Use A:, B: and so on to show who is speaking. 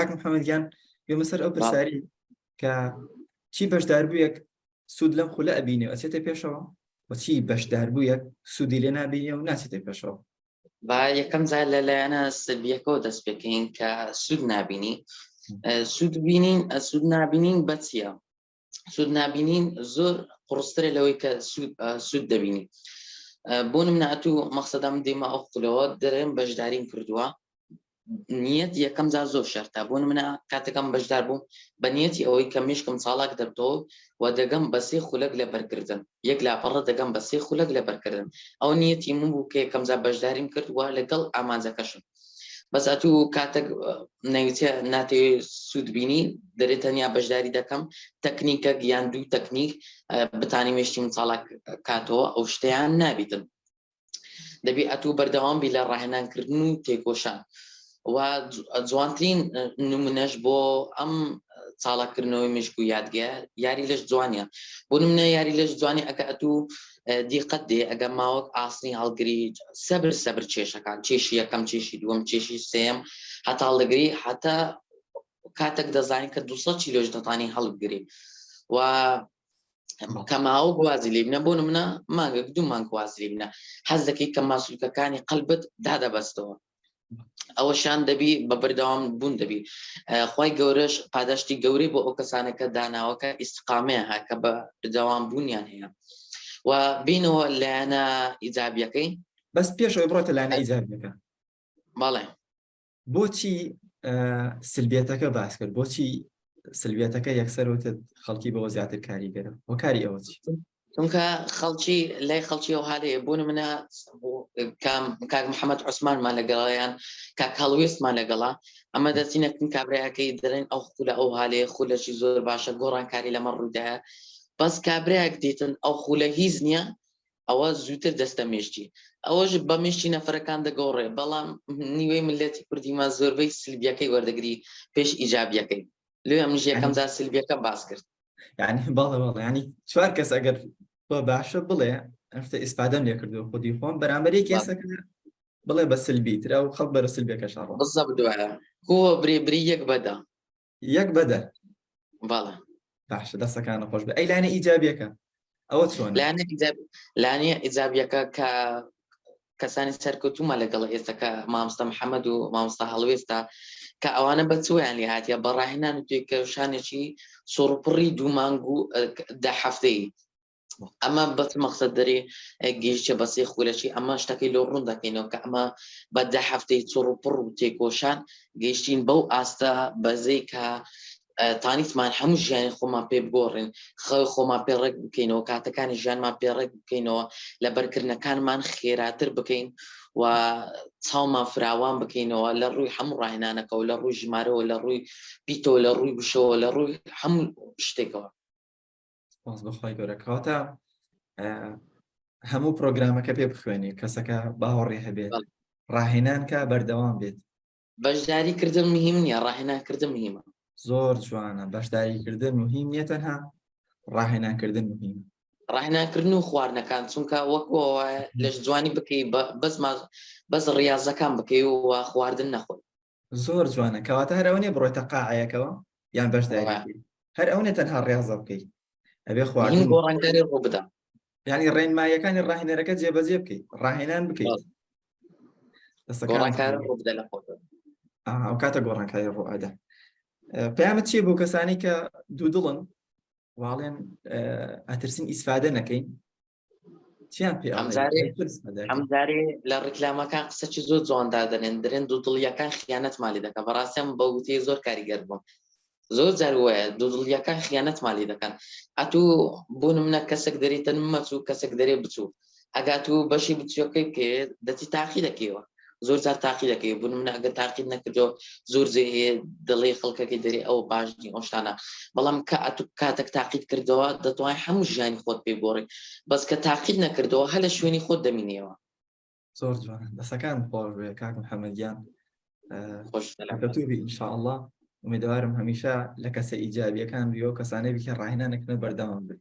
A: کاک محەممەد گیان بێمە سەر ئەو پرسیاری کە چی بەشداربوویەک سوود لەم خولە ئەبینێ ئەچێتە پێشەوە و چی بەشداربوویەک سوودی لێ نابینێ و ناچێتە پێشەوە؟
B: با یەکەم جار لە لایەنە سلبیەکەەوە دەست پێکەین کە سوود نابینی سوود بینین سوود نابینین بە چییە؟ سوود نابینین زۆر قڕسترە لەوەی کە سوود دەبینی بۆ منە ئەتوو مەقسەدەم دێمە ئەو خولەوە دەرێن بەشداریم کردووە نیەت یەکەم جار زۆر شەرتە بۆ منە کاتەکەم بەشدار بووم بە نیەتی ئەوەی کە مشکم چاڵاک دەبتەوە و دەگەم بە سێ خولەک لە بەرکردن یەک لاپەڕە دەگەم بە سێ خولەک لە بەرکردن ئەو نیەتی من بوو کە یەکەم جار بەشداریم کرد و لەگەڵ ئامانجەکەشم بەس ئەتوو کاتێک نەویتە ناتەوێ سوود بینی دەرێ تەنیا بەشداری دەکەم تەکنیکە یان دوو تەکنیک بتانی مێشتی من چاڵاک کاتەوە ئەو شتیان نابیتن دەبی ئەتوو بەردەوام بی لە ڕاهێنانکردن و تێکۆشان و جوانترین نمونەش بۆ ئەم چاڵاکردنەوەی مشک و یادگە یاری لەش جوانە بۆ نمونە یاری لەش جوانی ئەکە ئەتوو دیقەت دێ ئەگە ماوەک ئاسنی هەڵگری سەبر سەبر کێشەکان کێشی یەکەم کێشی دووەم کێشی سێم هەتا هەڵدەگری هەتا کاتێک دەزانین کە 200 کیلۆش دەتانی هەڵبگری و کە ماوە گوازی لێ بنە بۆ منە مانگێک دوو مانگ وازی لێ بنە حەز دەکەی کە ماسولکەکانی قەلبت دادەبەستەوە ئەوەشان دەبی بە بەردەوام بوون دەبی خی گەورەش پاداشتی گەورەی بۆ ئەو کەسانەکە داناوەکە ئیسقامەیە کە بە بەردەوام بوونیان هەیە و بینەوە لایەنە ئیجابیەکەی
A: بەس پێشەوەی بڕۆتە لایەنە ئیجابیەکە
B: بەڵێ
A: بۆچی سلبیەتەکە باس کرد بۆچی سلبیەتەکە یەکسەر وتت خەڵکی بەوە زیاتر کاریگەرە هۆکاری ئەوە چی
B: چونکە خەڵکی لای خەڵکی ئەو هالەیە بۆ منە کاک محەممەد عوسمانمان لەگەڵیان کاک هەڵوێستمان لەگەڵا ئەمە دەچینەکن کابراەکەی دەڵێن ئەو خولە ئەو هالەیە خولەکی زۆر باشە گۆڕانکاری لەمە ڕوودایە بەس کابراەک دیتن ئەو خولە هیچ نییە ئەوە زووتر دەستە مێشکی ئەوەش بە مێشکی نەفرەکان دەگۆڕێ بەڵام نیوەی ملەتی کوردیمان زۆربەی سلبیەکەی وەردەگری پێش ئیجابیەکەی لێ ئەم یەکەم جار سلبیەکەم باس کرد
A: یعنی بەڵێ بەڵێ ینی چوار کەس ئەگەر بە باشە بڵێ ئەفتە ئیسفادەم لێ کردو خودی خۆم بەرامبەری کەسەکە بڵێ بە سلبی ترا و خەڵک بەرە سلبیەکە شاڕ
B: بالضبط دوایە کۆ بری بری یەک بەدە
A: یەک بەدە
B: بەڵێ
A: باشە دەستەکانە خۆش بێ ئەی لایەنە ئیجابیەکە ئەوە چۆن
B: لایەنە ئیجاب لایەنە ئیجابیەکە کە کەسانی سەرکەوتوومە لەگەڵ ئێستا کە مامۆستا محەممەد و مامۆستا هەڵوێستە کە ئەوانە بە چویان لێ هاتیە بە ڕاهێنان و تێکەشانێکی سوڕپڕی دوو مانگ و دە هەفتەی ئەمە بەس مەقسەد دەرێ گەیشتە بە سێ خولەکی ئەمە شتەکەی لۆ ڕوون دەکەینەوە کە ئەمە بە دە هەفتەی چڕ و پڕ و تێکۆشان گەیشتین بەو ئاستە بەزەی کە تانیتمان هەموو ژیانی خۆمان پێ بگۆڕین خەوی خۆمان پێ ڕێک بکەینەوە کاتەکانی ژیانمان پێ ڕێک بکەینەوە لە بەرکردنەکانمان خێراتر بکەین و چاومان فراوان بکەینەوە لە ڕووی هەموو ڕاهێنانەکەەوە لە ڕووی ژمارەوە لە ڕووی پیتەوە لە ڕووی وشەوە لە ڕووی هەموو شتێکەوە
A: سپاس بۆ خوای گەورە کەواتە هەموو پرۆگرامەکە پێ بخوێنی کەسەکە باوەڕی هەبێت ڕاهێنان کە بەردەوام بێت
B: بەشداری کردن مهم نییە ڕاهێنان کردن مهمە
A: زۆر جوانە بەشداری کردن مهم نییە تەنها ڕاهێنان کردن مهمە
B: ڕاهێنانکردن و خواردنەکان چونکە وەکو لەش جوانی بکەی بەس بەس ڕاضەکان بکەی و خواردن نەخۆی
A: زۆر جوانە کەواتە هەر ئەوە نیە بڕۆیتە قاعەیەکەوە یان بەشداری بکەی هەر ئەو نیە تەنها ڕاضە بکەی ئەبێ خواردن
B: گۆڕانکاری ڕوو بدە
A: یعنی ڕێنماییەکانی ڕاهێنەرەکە جێبەجێ بکەیت ڕاهێنان بکەیت
B: گۆڕانکاری ڕوو بدە لە خۆت
A: ئەو کاتە گۆڕانکاری ڕوو ئەدا پەیامت چییە بۆ کەسانی کە دوو دڵن واڵێن ئەترسین ئیسفادە نەکەین چیان پێ
B: ئەمجارێ لە ڕیکلامەکان قسەکی زۆر جوان دادەنێن درێن دوو دڵیەکان خیانەت مالی دەکەن بەڕاستیم بە وتەی زۆر کاریگەر بووم زۆر جار وایە دوو دڵیەکان خیانەت مالی دەکەن ئەتوو بۆ منە کەسێک دەریتن مەچوو کەسێک دەرێ بچوو ئەگات و بەشی بچوەکەی بکەێت دەچی تاقی دەکەیەوە زۆر جار تاقی دەکەی بوون منە ئەگەر تاقیت نەکردەوە زۆر جێ هەیە دڵی خەڵکەکەی دەری ئەوە باش نی ئەو شتانە بەڵام کە ئەتو کاتێک تاقیت کردەوە دەتوانین هەموو ژیانی خۆت پێ گۆڕی بەس کە تاقیت نەکردەوە هەر لە شوێنی خۆت دەمینیەوە
A: زۆر جوان دەسەکان خۆش بێ کاک محەممەد گیان خۆش ان شاء الله امیدوارم هەمیشە لە کەسە ئیجابیەکان بیەوە کەسانەی بکە ڕاهێنانەکەن بەردەوام بن.